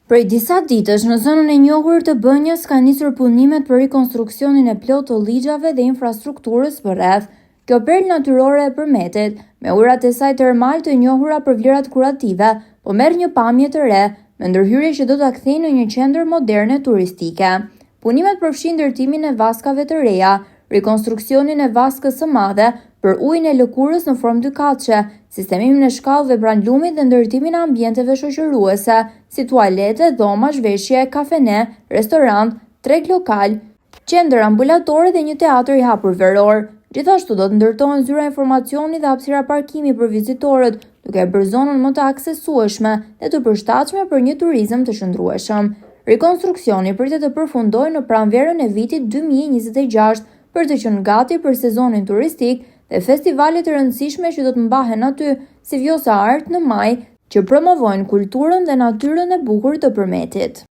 Prej disa ditësh në zonën e njohur të Bënjës kanë nisur punimet për rikonstruksionin e plotë të llixhave dhe infrastrukturës përreth. Kjo perlë natyrore e Përmetit, me ujërat e saj termal të njohura për vlerat kurative, po merr një pamje të re, me ndërhyrje që do ta kthejnë në një qendër moderne turistike. Punimet përfshijnë ndërtimin e vaskave të reja, rikonstruksionin e vaskës së madhe për ujin e lëkurës në formë dykatëshe, sistemimin e shkallëve pranë lumit dhe ndërtimin e ambienteve shoqëruese, si tualete, dhoma zhveshje, kafene, restorant, treg lokal, qendër ambulatore dhe një teatër i hapur veror. Gjithashtu do të ndërtohen zyra informacioni dhe hapësira parkimi për vizitorët, duke e bërë zonën më të aksesueshme dhe të përshtatshme për një turizëm të qëndrueshëm. Rikonstruksioni pritet të përfundojë në pranverën e vitit 2026 për të qenë gati për sezonin turistik dhe festivalet e rëndësishme që do të mbahen aty, si Vjosa Art në maj, që promovojnë kulturën dhe natyrën e bukur të Përmetit.